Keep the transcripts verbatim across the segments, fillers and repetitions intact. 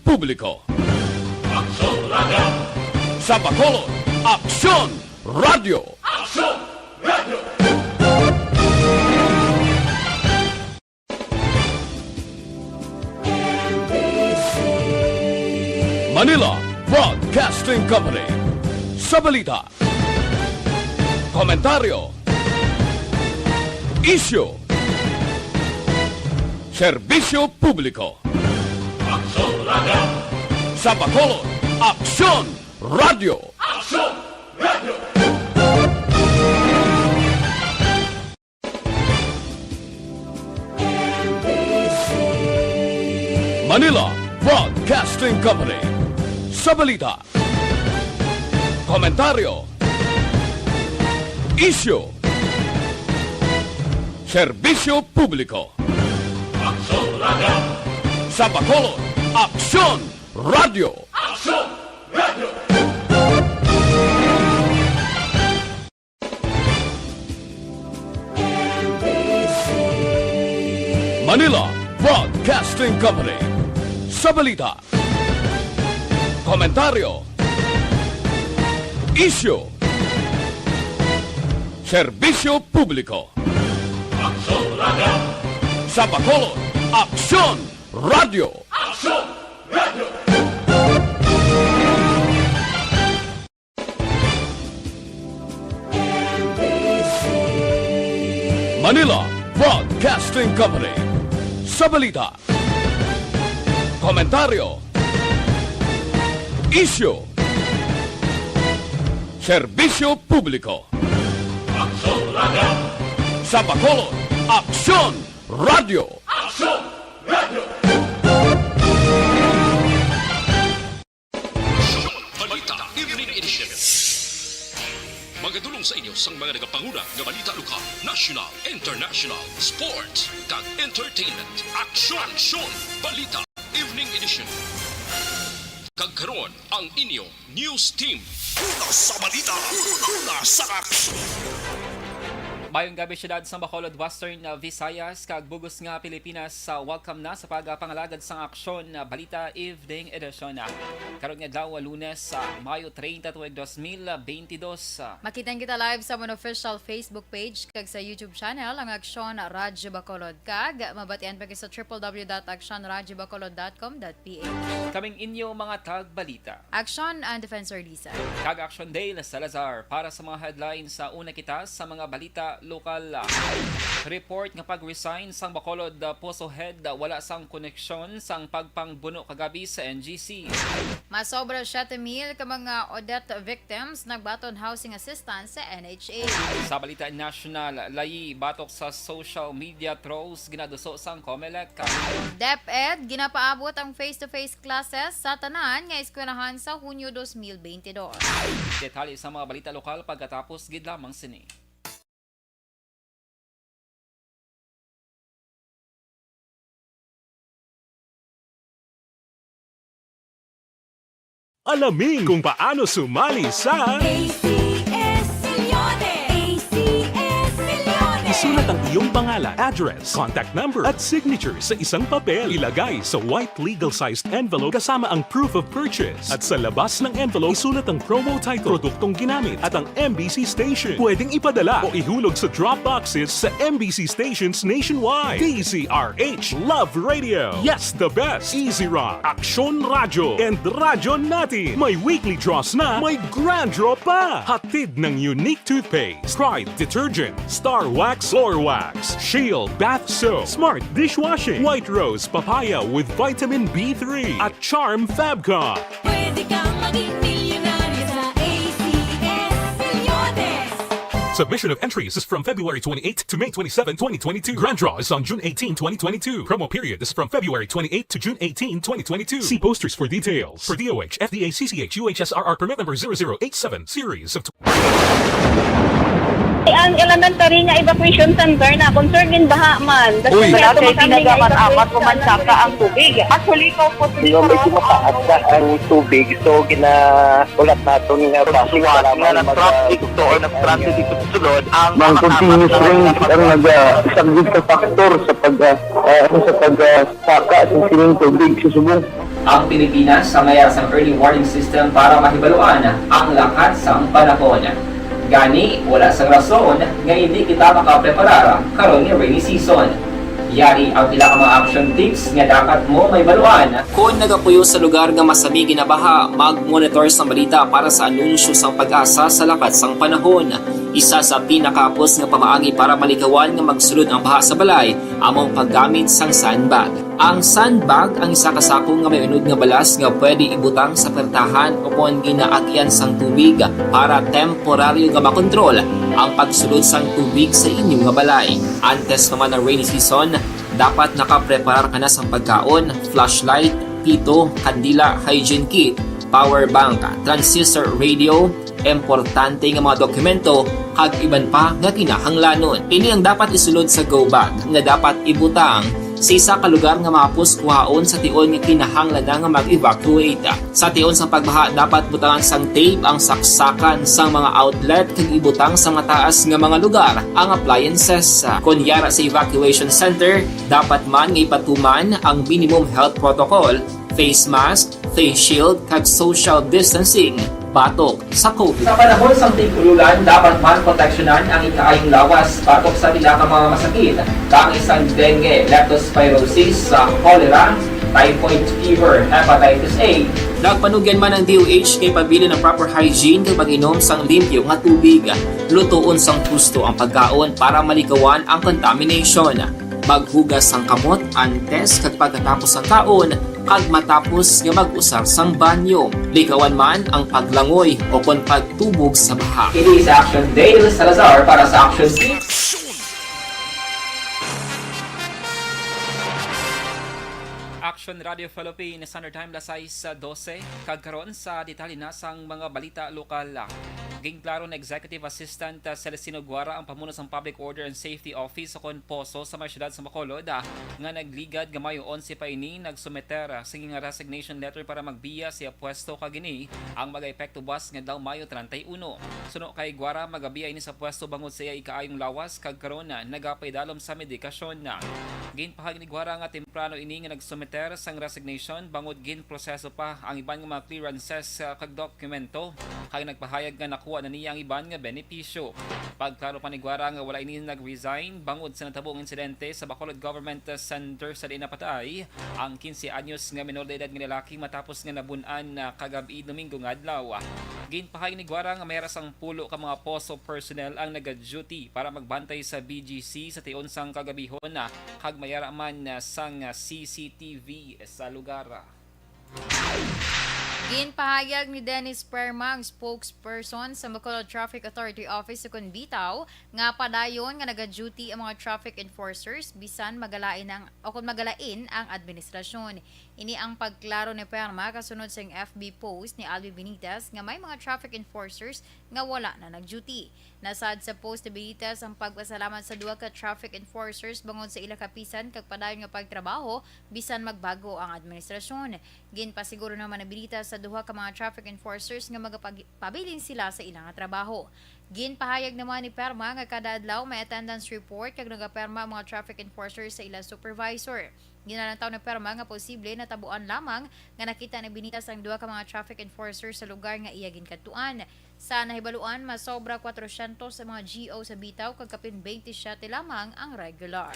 Publiko. Aksyon Radio! Sa Bacolod, Aksyon Radio! Aksyon Radio! Manila Broadcasting Company. Sa balita, komentaryo, isyu, serbisyo publiko. Aksyon Radio! Sa Bacolod, Aksyon Radio! Aksyon Radio! Manila Broadcasting Company. Sa balita, komentaryo, isyu, serbisyo publiko. Aksyon Radio! Sa Bacolod, Aksyon Radio! Aksyon Radio! Manila Broadcasting Company. Sa balita, komentaryo, isyu, serbisyo publiko. Aksyon Radio! Sa Bacolod, Aksyon Radio! Aksyon Radio! Manila Broadcasting Company. Sa balita, komentaryo, isyu, serbisyo publiko. Aksyon Radio! Sa Bacolod, Aksyon Radio! Aksyon Radio! Balita Evening Edition. Magadulong sa inyo sang mga nagapanguna nga balita lokal, national, international, sports, kag entertainment. Aksyon! Aksyon! Balita Evening Edition. Kag karon, ang inyo news team. Una sa balita, una sa aksyon. Mayong gabi, siyudad sang Bacolod, Western, uh, Visayas, kag bug-os nga Pilipinas. Uh, welcome na sa pagpangalagad sang Aksyon, uh, Balita Evening Edition. Uh, karon nga adlaw, uh, Lunes, uh, Mayo treinta, tuig dos mil beintidos. Uh, Makita kita live sa amon official Facebook page kag sa YouTube channel, ang Aksyon Radyo Bacolod, kag mabatian pa kita sa triple W dot aksyon radyo bacolod dot com dot P H. Kaming inyo mga tagbalita. Aksyon and Defensor Lisa. Kag Aksyon Dale Salazar. Para sa mga headlines, sa una kita sa mga balita lokal. Report nga pag-resign sang Bacolod, uh, Poso Head, uh, wala sang koneksyon sang pagpangbuno kagabi sa N G C. Masobra siyete mil ka mga Odette victims nagbaton housing assistance sa N H A. Sa balita national, layi batok sa social media trolls ginaduso sang Comelec. DepEd, ginapaabot ang face-to-face classes sa tanan nga eskwelahan sa Hunyo dos mil beintidos. Detalye sa mga balita lokal pagkatapos gid lamang sini. Alamin kung paano sumali sa A C S Milyones! A C S Milyones! Isulat ang iyong pangalan, address, contact number, at signature sa isang papel. Ilagay sa white legal-sized envelope kasama ang proof of purchase. At sa labas ng envelope, isulat ang promo title, produktong ginamit, at ang M B C station. Pwedeng ipadala o ihulog sa drop boxes sa M B C stations nationwide. D Z R H Love Radio. Yes, the best. Easy Rock, Aksyon Radyo, and Radyo Natin. May weekly draws na, may grand draw pa. Hatid ng Unique Toothpaste, Pride Detergent, Star Wax, Floor Wax, Shield Bath Soap, Smart Dishwashing, White Rose Papaya with Vitamin B three, at Charm Fabcon. Pwede kang maging milyonaryo sa A C S Milyones. Submission of entries is from February twenty-eighth to May twenty-seven, twenty twenty-two. Grand draw is on June eighteen, twenty twenty-two. Promo period is from February twenty-eighth to June eighteen, twenty twenty-two. See posters for details. For D O H, F D A, C C H, U H S R R permit number zero zero eight seven, series of Ang elementary nga evacuation center na concern din baha man. Uy. Wala kay pinagamat-amat o mansaka ang tubig. Actually, ikaw po, hindi ko mataas na ang tubig. So, gina-, ulat naton nga base nga lamang na mag-, traffic to or nag-traffic dito sa sulod, ang mga continuous rain ang nag-, ah, isang big factor sa pag, ah, ah, ano, sa pag, ah, saka sa sining tubig sa subong. Ang Pilipinas ang may sang early warning system para mahibaluan ang lakat sang panahon. Gani, wala sang rason nga hindi kita makapreparar karon nga rainy season. Yari ang pila ka mga action tips nga dapat mo mahibaluan. Kon nagapuyo sa lugar nga masami ginabaha, mag-monitor sang balita para sa anunsyo sang PAGASA sa lakat sang panahon. Isa sa pinakahapos nga pamaagi para malikawan nga magsulod ang baha sa balay amo ang paggamit sang sandbag. Ang sandbag ang isa ka sako nga may unod nga balas nga pwede ibutang sa pertahan o kon ginaagian sang tubig para temporaryo nga makontrol ang pagsulod sang tubig sa inyo nga balay. Antes pa man ang rainy season, dapat nakapreparar ka na sang pagkaon, flashlight, pito, kandila, hygiene kit, power bank, transistor radio, importante nga mga dokumento, kag iban pa nga kinahanglanon. Ini ang dapat isulod sa go bag nga dapat ibutang sa isa ka lugar nga mahapos kuhaon sa tion nga kinahanglan na nga mag-evacuate. Sa tion sang pagbaha, dapat butangan sang tape ang saksakan sang mga outlet kag ibutang sa mataas nga mga lugar ang appliances. Kon yara sa evacuation center, dapat man nga ipatuman ang minimum health protocol, face mask, face shield, kag social distancing batok sa COVID. Sa panahon sang tig-ululan, dapat man proteksyonan ang ikaayong lawas batok sa pila ka mga masakit, kaangay sang dengue, leptospirosis, sa cholera, typhoid fever, hepatitis A. Nagpanugyan man ang D O H nga ipabilin ang proper hygiene kag pag-inom sang limpyo nga tubig, lutoon sang husto ang pagkaon para malikawan ang contamination. Maghugas sang kamot antes kag pagkatapos sang kaon, kag matapos nga mag-usar sang banyo. Likawan man ang paglangoy o kon pagtubog sa baha. Ini si Action Dale Salazar para sa Action Tips. Action Radio Philippines, Standard Time, alas sais dose. Kag karon sa detalye na sang mga balita lokal. Ginklaro ni Executive Assistant, ah, Celestino Guara ang pamuno sang Public Order and Safety Office o kon POSO sa may siyudad sa Bacolod, ah, nga nagligad nga Mayo onse pa ini nagsumiter, ah, sini nga resignation letter para magbiya sa iya pwesto, kag ini ang mag-epekto buas nga adlaw, Mayo treinta y uno. Suno kay Guara, magabiya ini sa pwesto bangod sa iya ikaayong lawas kag karon, ah, nagapaidalom sa medikasyon. Ginpahayag ni Guara nga temprano ini nga nagsumiter sang resignation bangod ginproseso pa ang iban nga mga clearances, ah, kag dokumento, kag nagpahayag nga nakuha na niya ang iban nga benepisyo. Pagklaro pa ni Guara nga wala ini nag-resign bangod sa natabong insidente sa Bacolod Government Center sa diin napatay ang kinse anyos nga menor de edad nga lalaki matapos nga nabun-an na kagab-i Domingo nga adlaw. Ginpahayag ni Guara nga may hasta sang pulo ka mga POSO personnel ang naga-duty para magbantay sa B G C sa tion sang kagabihon, kag may ara man sang C C T V sa lugar. Ginpahayag ni Dennis Perma, ang spokesperson sa Bacolod Traffic Authority Office, ukon BITAW, nga padayon nga naga-duty ang mga traffic enforcers bisan magalain ang, o kon magalain ang administrasyon. Ini ang pagklaro ni Perma kasunod sang F B post ni Alvin Benitez nga may mga traffic enforcers nga wala na nag-duty. Nasaad sa post ni Benitez ang pagpasalamat sa duha ka traffic enforcers bangod sa ila kapisan kag padayon nga pagtrabaho bisan magbago ang administrasyon. Ginpasiguro naman ni Benitez sa duha ka mga traffic enforcers nga magapag-, pabilin sila sa ila nga trabaho. Ginpahayag naman ni Perma nga kada adlaw may attendance report kag nagapirma ang mga traffic enforcers sa ila supervisor. Ginalantaw ni Perma nga posible natabuan lamang nga nakita ni Benitez ang duha ka mga traffic enforcers sa lugar nga iya ginkadtuan. Sa nahibaluan, masobra kwatrocientos ang mga G O sa BITAW kag kapin twenty-seven lamang ang regular.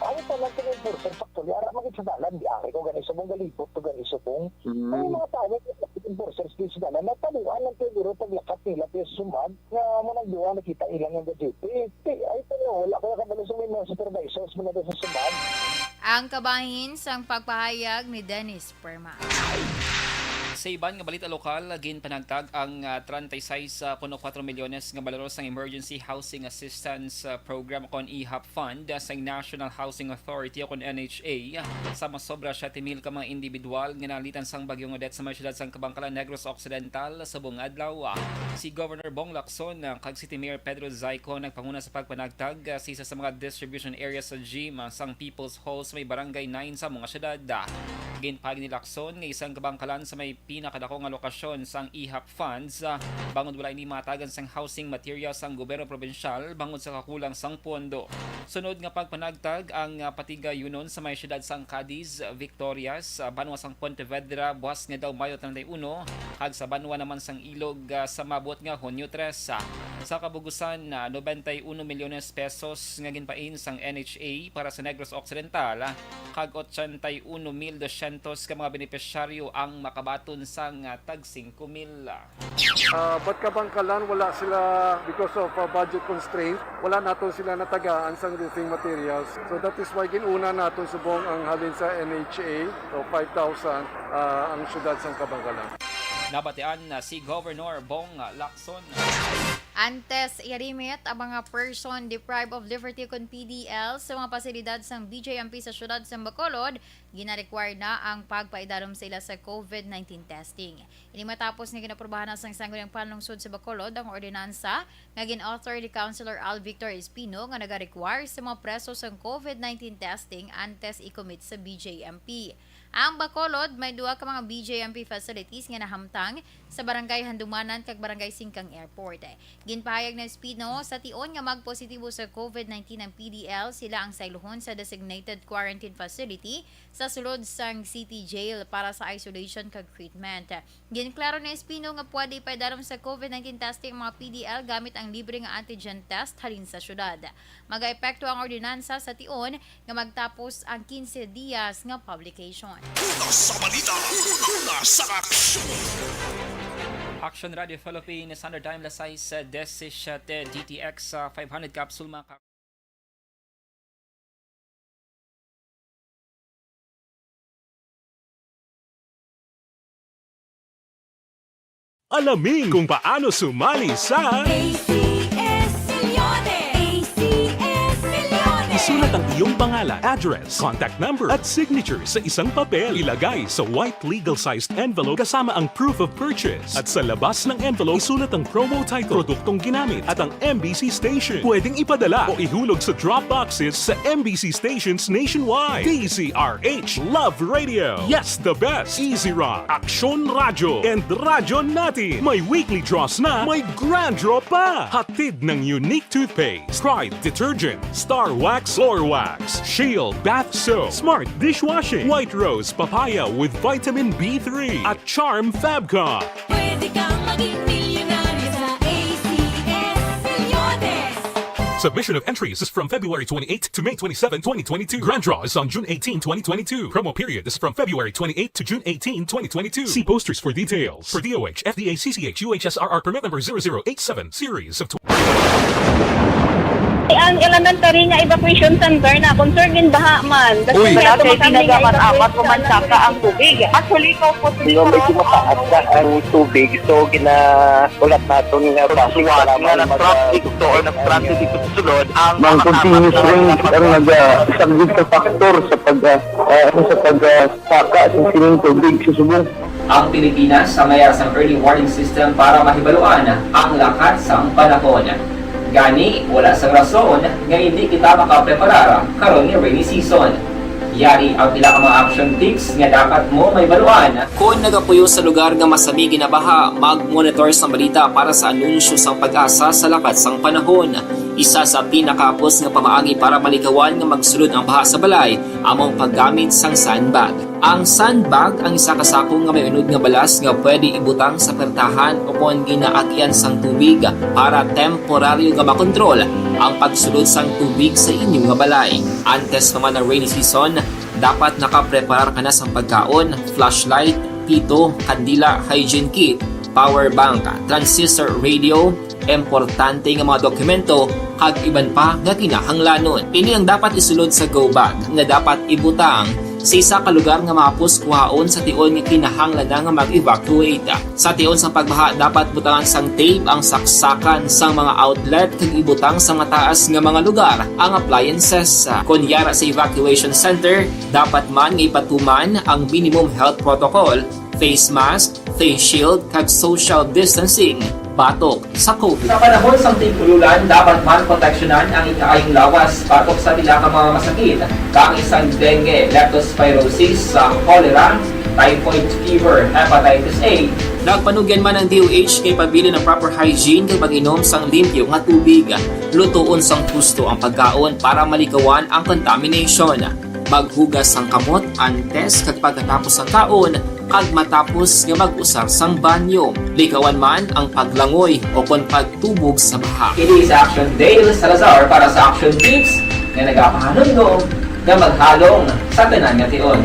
Ang tanan sa enforcer, sakto, yara man gid sa dalan, di ari ko gani subong galibot to gani subong. Mm. May mga tawo, enforcers, di sa dalan, natabuan lang siguro paglakat nila, pero sumad nga mo nagduwa nakita ilang nga gadget. Eh, ti-, ay, pero wala ko nakabalo sa may mga supervisors mo na sa sumad. Ang kabahin sang pagpahayag ni Dennis Perma. Sa iban nga balita lokal, ginpanagtag ang, ah, treinta y seis punto cuatro milyones nga balor sang Emergency Housing Assistance, ah, Program kon E hap Fund, ah, sang National Housing Authority o kon N H A sa masobra siyete mil ka mga individual nga nalitan sang Bagyong Odette sa may siyudad sang Kabankalan, Negros Occidental, subong adlaw. Si Governor Bong Lacson, ah, kag City Mayor Pedro Zayco nagpanguna sa pagpanagtag, ah, sa isa sa mga distribution area sa gym, ah, sang People's Hall sa may Barangay nine sa mga siyudad. Ginpahayag ni Lacson nga isang kabangkalan sa may pinakadako nga lokasyon sang E hap funds, ah, bangod wala ini matagan sang housing materials sang gobyerno probinsyal bangod sa kakulang sang pondo. Sunod nga pagpanagtag ang, ah, Patigayunon sa may siyudad sang Cadiz, Victorias, ah, banwa sang Pontevedra, buas nga daw Mayo treinta y uno, kag sa banwa naman sang Ilog, ah, sa maabot nga Hunyo tres. Sa kabugusan, ah, noventa y uno milyones pesos nga ginpain sang N H A para sa Negros Occidental, ah, kag ochenta y uno mil dosyentos ka mga benepisyaryo ang makabaton sang, ah, tag singko mil. Ah, but kabangkalan, wala sila because of, ah, budget constraint. Wala naton sila natagaan sang roofing materials. So that is why ginuna naton subong ang halin sa N H A, so five thousand, ah, ang siyudad sang Kabangkalan. Nabatian na si Governor Bong Lacson. Antes iharimit ang mga person deprived of liberty kon P D L sa mga pasilidad sang B J M P sa siyudad sang Bacolod, gina-require na ang pagpaidalom sa ila sa COVID nineteen testing. Ini matapos nga ginaprobahan na sang Sangguniang Panlungsod sa Bacolod ang ordinansa nga gin-author ni Councilor Al Victor Espino nga nagarequire sa mga preso sang COVID nineteen testing antes i-commit sa B J M P. Ang Bacolod may duha ka mga B J M P facilities nga nahamtang sa Barangay Handumanan kag Barangay Singkang Airport. Ginpahayag ni Espino, sa tion nga magpositibo sa COVID nineteen ang P D L, sila ang saylohon sa designated quarantine facility sa sulod sang City Jail para sa isolation kag treatment. Ginklaro ni Espino nga pwede ipaidalom sa COVID nineteen testing ang mga P D L gamit ang libre nga antigen test halin sa syudad. Magaepekto ang ordinansa sa tion nga magtapos ang quince dias nga publication. Una sa balita, una sa aksyon. Action Radio Philippines, Standard Time, las sais diecisiete, D T X, ah, five hundred capsule, mga ka- Alamin kung paano sumali sa A C S Milyones! A C S Milyones! Isulat ang iyong pangalan, address, contact number, at signature sa isang papel. Ilagay sa white legal-sized envelope kasama ang proof of purchase. At sa labas ng envelope, isulat ang promo title, produktong ginamit, at ang M B C station. Pwedeng ipadala o ihulog sa drop boxes sa M B C stations nationwide. D Z R H Love Radio. Yes, the best. Easy Rock. Aksyon Radyo and Radyo Natin. May weekly draws na, may grand draw pa. Hatid ng Unique Toothpaste, Pride Detergent, Star Wax Floor Wax, Shield Bath Soap, Smart Dishwashing, White Rose Papaya with Vitamin B three, at Charm Fabcon. Pwede kang maging milyonaryo sa A C S Milyones. Submission of entries is from February twenty-eighth to May twenty-seven, twenty twenty-two. Grand draw is on June eighteen, twenty twenty-two. Promo period is from February twenty-eighth to June eighteen, twenty twenty-two. See posters for details. For D O H, F D A, C C H, U H S R R permit number zero zero eight seven, series of tw- Ang elementary nga evacuation center na concern in baha man. Uy. Kaya tumaas ang tubig. Actually, ko po, medyo mataas na ang tubig. So, gina-, ulat naton nga basi nga nag-traffic to or nag-traffic dito sa sulod ang mga continuous rain ang nag-, ah, isang big factor sa pag, ah, ah, ano, sa pag, ah, saka sa sining tubig sa subong. Ang Pilipinas ang may ara sang early warning system para mahibaluan ang lakat sang panahon. Gani, wala sang rason nga indi kita makapreparar karon nga rainy season. Yari ang pila ka mga action tips nga dapat mo mahibaluan. Kon nagapuyo sa lugar nga masami ginabaha, mag-monitor sang balita para sa anunsyo sang PAGASA sa lakat sang panahon. Isa sa pinakahapos nga pamaagi para malikawan nga magsulod ang baha sa balay amo ang paggamit sang sandbag. Ang sandbag ang isa ka sako nga may unod nga balas nga pwede ibutang sa pertahan o kon ginaagian sang tubig para temporaryo nga makontrol ang pagsulod sang tubig sa inyo nga balay. Antes pa man ang rainy season, dapat nakapreparar ka na sang pagkaon, flashlight, pito, kandila, hygiene kit, power bank, transistor radio, importante nga mga dokumento, kag iban pa nga kinahanglanon. Ini ang dapat isulod sa go bag nga dapat ibutang Sa isa ka lugar nga mahapos kuhaon sa tion nga kinahanglan na nga mag-evacuate. Sa tion sang pagbaha, dapat butangan sang tape ang saksakan sang mga outlet kag ibutang sa mataas nga mga lugar ang appliances. Kon yara sa evacuation center, dapat man nga ipatuman ang minimum health protocol, face mask, face shield, kag social distancing batok sa COVID. Sa panahon sang tig-ululan, dapat man proteksyonan ang ikaayong lawas batok sa pila ka mga masakit, kaangay sang dengue, leptospirosis, sa cholera, typhoid fever, hepatitis A. Nagpanugyan man ang D O H nga ipabilin ang proper hygiene kag pag-inom sang limpyo nga tubig. Lutoon sang husto ang pagkaon para malikawan ang contamination. Maghugas sang kamot antes kag pagkatapos sang kaon, kag matapos nga mag-usar sang banyo. Likawan man ang paglangoy o kon pagtubog sa baha. Ini si Action Dale Salazar para sa Action Tips nga nagapahanumdom nga maghalong sa tanan nga tion.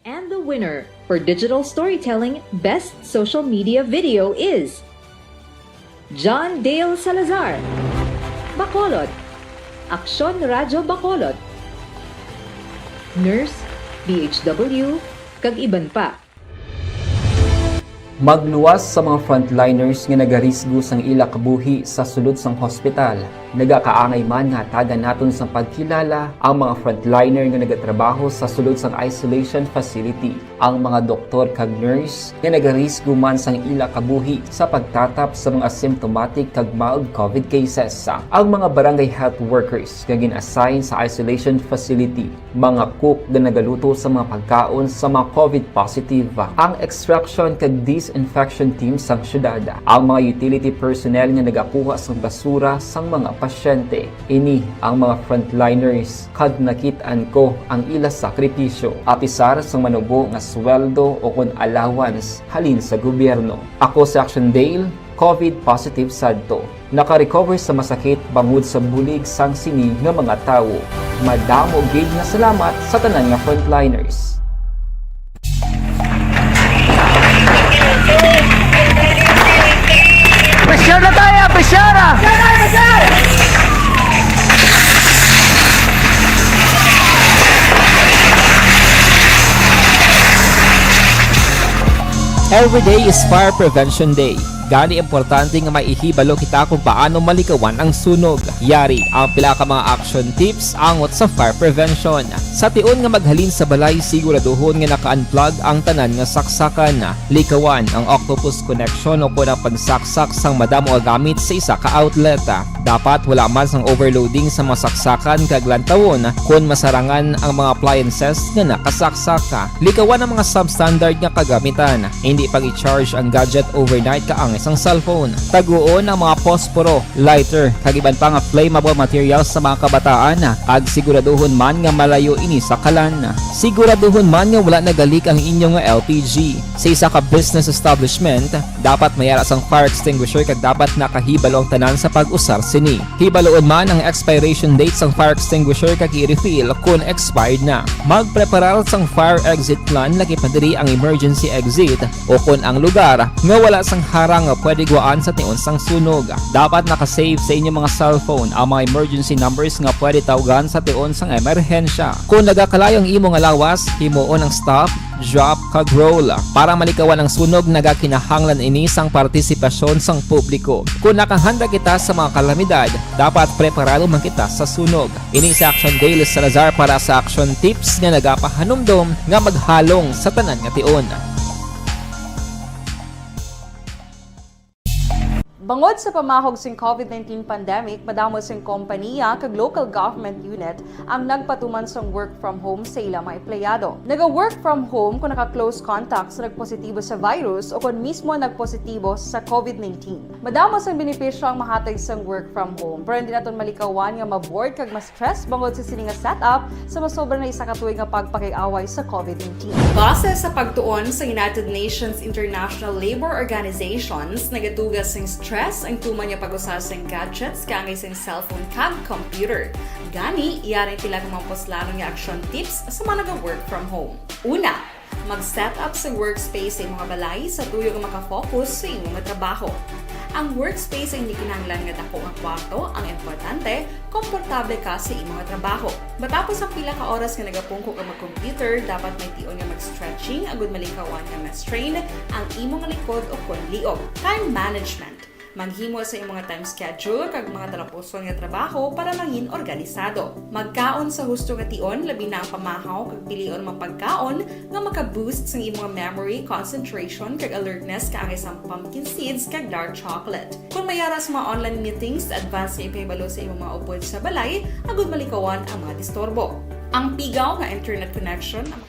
And the winner for digital storytelling best social media video is John Dale Salazar, Bacolod, Aksyon Radyo Bacolod, Nurse, D H W, kag iban pa. Magluwas sa mga frontliners nga nagarisgo sang ila kabuhi sa sulod sang hospital. Nagakaangay man nga hatagan naton sang pagkilala ang mga frontliner nga nagatrabaho sa sulod sang isolation facility, ang mga doktor kag nurse nga nagarisgo man sang ila kabuhi sa pagtatap sa mga asymptomatic kag mild COVID cases, ang mga barangay health workers nga gin-assign sa isolation facility, mga cook nga nagaluto sa mga pagkaon sa mga COVID positive, ang extraction kag disinfection team sang syudad, ang mga utility personnel nga nagakuha sang basura sang mga pasyente. Ini ang mga frontliners kag nakit-an ko ang ila sakripisyo, apisar sang manubo nga sweldo o kon allowance halin sa gobyerno. Ako si Action Dale, COVID positive sadto. Naka-recover sa masakit bangod sa bulig sang sini nga mga tawo. Madamo gid nga salamat sa tanan nga frontliners. Pressure na tayo! Pressure na! Every day is Fire Prevention Day. Gani importante nga may ihibalo kita kung paano malikawan ang sunog. Yari ang pila ka mga action tips angot sa fire prevention. Sa tion nga maghalin sa balay, siguraduhon nga naka-unplug ang tanan nga saksakan. Likawan ang octopus connection o kon ang pagsaksak sang madamo nga gamit sa isa ka outlet. Dapat wala man sang overloading sa mga saksakan kag lantawon kon masarangan ang mga appliances nga nakasaksak. Likawan ang mga substandard nga kagamitan. Hindi pag-i-charge ang gadget overnight kaangay sang cellphone. Taguon ang mga posporo, lighter, kag iban pa nga flammable materials sa mga kabataan, kag siguraduhon man nga malayo ini sa kalan. Siguraduhon man nga wala nagalik ang inyo nga L P G. Sa isa ka business establishment, dapat may ara sang fire extinguisher kag dapat nakahibalo ang tanan sa pag-usar sini. Hibaloon man ang expiration date sang fire extinguisher kag i-refill kon expired na. Magpreparar sang fire exit plan, lakip na diri ang emergency exit o kon ang lugar nga wala sang harang nga pwede guwaan sa tion sang sunog. Dapat naka-save sa inyo mga cellphone ang mga emergency numbers nga pwede tawgan sa tion sang emerhensya. Kon nagakalayo ang imo nga lawas, himuon ang stop, drop, kag roll. Para malikawan ang sunog, nagakinahanglan ini sang partisipasyon sang publiko. Kon nakahanda kita sa mga kalamidad, dapat preparado man kita sa sunog. Ini si Action Dale Salazar para sa Action Tips nga nagapahanumdom nga maghalong sa tanan nga tion. Bangod sa pamahog sing COVID nineteen pandemic, madamo sing kompaniya kag local government unit ang nagpatuman sang work from home sa ila mga empleyado. Naga-work from home kung naka-close contact sa nagpositibo sa virus o kon mismo nagpositibo sa COVID nineteen. Madamo sang benepisyo ang mahatag sang work from home, pero hindi naton malikawan nga ma-bored kag ma-stress bangod sa sini nga setup sa masobra na isa ka tuig nga pagpakig-away sa COVID nineteen. Base sa pagtuon sa United Nations International Labour Organizations, nagatuga sing stress ang tuman nga pag-usa sing gadgets kaangay sing cellphone kag computer. Gani, yari ang pila ka mga puslanon nga action tips sa mga naga-work from home. Una, mag-set up sa workspace sa imong balay sa tuyo nga maka-focus sa imong trabaho. Ang workspace ay hindi kinahanglan nga dako nga kwarto, ang importante, komportable ka sa imo nga trabaho. Matapos ang pila ka oras nga nagapungko ka mag-computer, dapat may tion nga mag-stretching agud malikawan nga ma-strain ang imo nga likod o kon liog. Time management. Maghimo sa imo nga time schedule kag mga talapuson nga trabaho para mangin organisado. Magkaon sa husto nga tion, labi na ang pamahaw kag pilion mga pagkaon nga maka-boost sang imo nga memory, concentration, kag alertness, kaangay sang pumpkin seeds kag dark chocolate. Kung may ara sa mga online meetings, advance nga ipahibalo sa imong mga upod sa balay agud malikawan ang mga disturbo. Ang pigaw nga internet connection, ang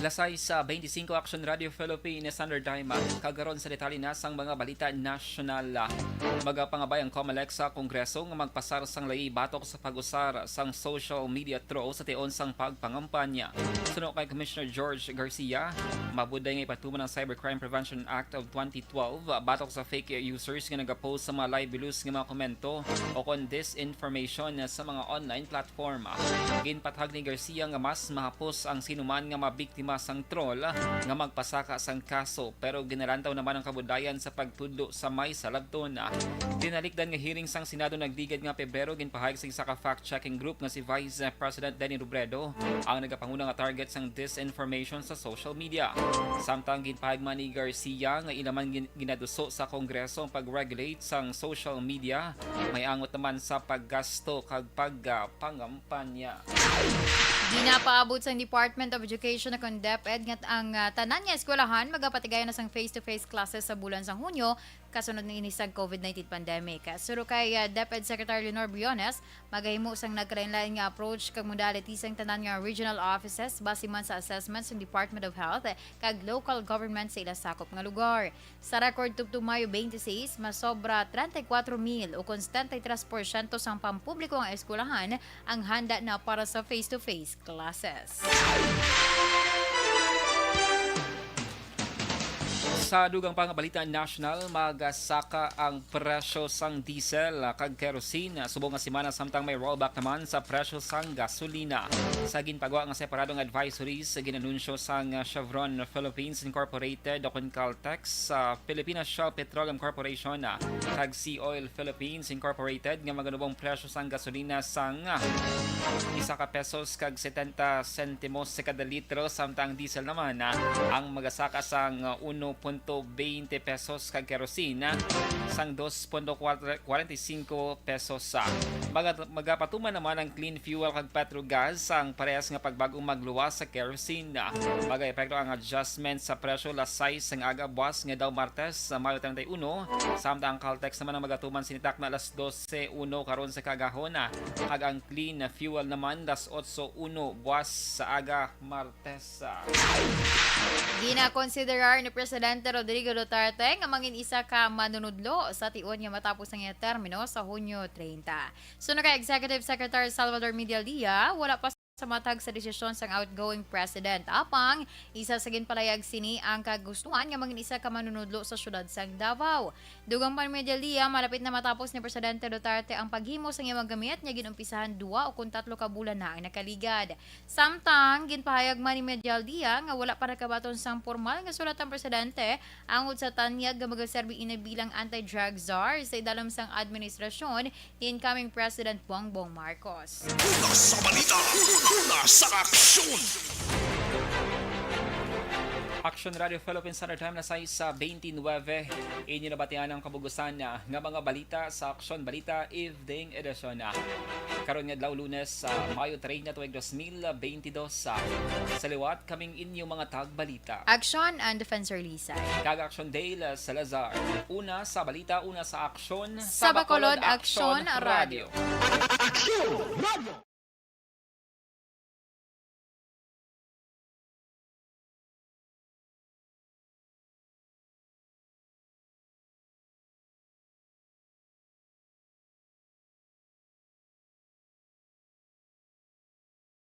Lasay sa twenty-five Action Radio Philippines Standard Time, kag karon sa detalye na sang mga balita nasyonal. Magapangabay ang COMELEC sa Kongreso nga magpasar sang ley batok sa pag-usar sang social media troll sa tion sang pagpangampanya. Suno kay Commissioner George Garcia, mabuday nga ipatuman ang Cybercrime Prevention Act of twenty twelve batok sa fake users nga nagapost sa mga libelous nga mga komento o kon disinformation sa mga online platform. Ginpatag ni Garcia nga mas mahapos ang sinuman nga mabiktima sang troll nga magpasaka sang kaso, pero ginalantaw naman ang kabudayan sa pagtudlo sa may salabton. Tinalikdan nga hearing sang Senado nagligad nga Pebrero, ginpahayag sa isa ka fact-checking group nga si Vice President Leni Robredo ang nagapanguna nga target sang disinformation sa social media. Samtang ginpahayag man ni Garcia nga ila man gin-, ginaduso sa Kongreso ang pag-regulate sang social media, may angot naman sa paggasto kag pagpangampanya. Ginapaabot sang Department of Education o kon DepEd nga ang, ah, tanan nga eskwelahan magapatigayon na sang face-to-face classes sa bulan sang Hunyo, kasunod niini sang COVID nineteen pandemic. Suno kay, ah, DepEd Secretary Leonor Briones, magahimo sang nagkalainlain nga approach kag modalities ang tanan nga regional offices base man sa assessment sang Department of Health kag local government sa ila sakop nga lugar. Sa record, tubtob Mayo twenty-six, masobra treinta y cuatro mil o kon setenta y tres porsyento sang pampubliko nga eskwelahan ang handa na para sa face-to-face classes. Sa dugang pa nga balita nasyonal, magasaka ang presyo sang diesel kag kerosene subong nga semana, samtang may rollback naman sa presyo sang gasolina. Sa ginpagwa nga separado nga advisories, ginanunsyo sang Chevron Philippines Incorporated o kon Caltex sa Philippines Shell Petroleum Corporation kag Sea Oil Philippines Incorporated nga maganubong presyo sang gasolina sang isa ka pesos kag setenta sentimos sa kada litro, samtang ang diesel naman, ah, ang magasaka sang uno punto veinte pesos kag kerosene, ah, sang dos punto kwarenta y cinco pesos. Ah, maga-, magapatuman naman ang clean fuel kag petrogas sang parehas nga pagbag-o magluwas sa kerosene. Ah, magaepekto ang adjustment sa presyo alas sais sang aga buwas nga daw Martes, sa Mayo treinta y uno, samtang ang Caltex naman ang magatuman sini takna alas dose uno karon sa kaagahon, ah, kag ang clean fuel naman alas otso uno buwas sa aga Martes. Ginakonsiderar ni Presidente Rodrigo Duterte nga mangin isa ka manunudlo sa tion nga matapos ang iya termino sa Hunyo treinta. Suno kay Executive Secretary Salvador Medialdea, wala pa sa matag sa desisyon sang outgoing president. Apang, isa sa ginpalayag sini ang kagustuhan nga mangin isa ka manunudlo sa siyudad sang Davao. Dugang pa ni Medialdea, malapit na matapos ni Presidente Duterte ang paghimo sang iya mga gamit nga ginumpisahan dua o kon tatlo ka bulan na ang nakaligad. Samtang, ginpahayag man ni Medialdea nga wala pa nakabaton sang pormal nga sulat ang presidente angod sa tanyag nga magaserbi ini bilang anti-drug czar sa idalom sang administrasyon ni incoming President Bongbong Marcos. Una sa balita, una sa aksyon. Action Radio Philippines Standard Time, alas sais sa twenty-nine. Inyo nabatian ang kabugusan nga mga balita sa Aksyon Balita Evening Edition. Karon nga adlaw, Lunes, sa Mayo treinta, tuig dos mil twenty-dos. Sa liwat, kaming inyo mga tagbalita. Action and Defensor Lisay. Kag Action Dale Salazar. Una sa balita, una sa aksyon. Sa Bacolod, Action Radio. Action Radio.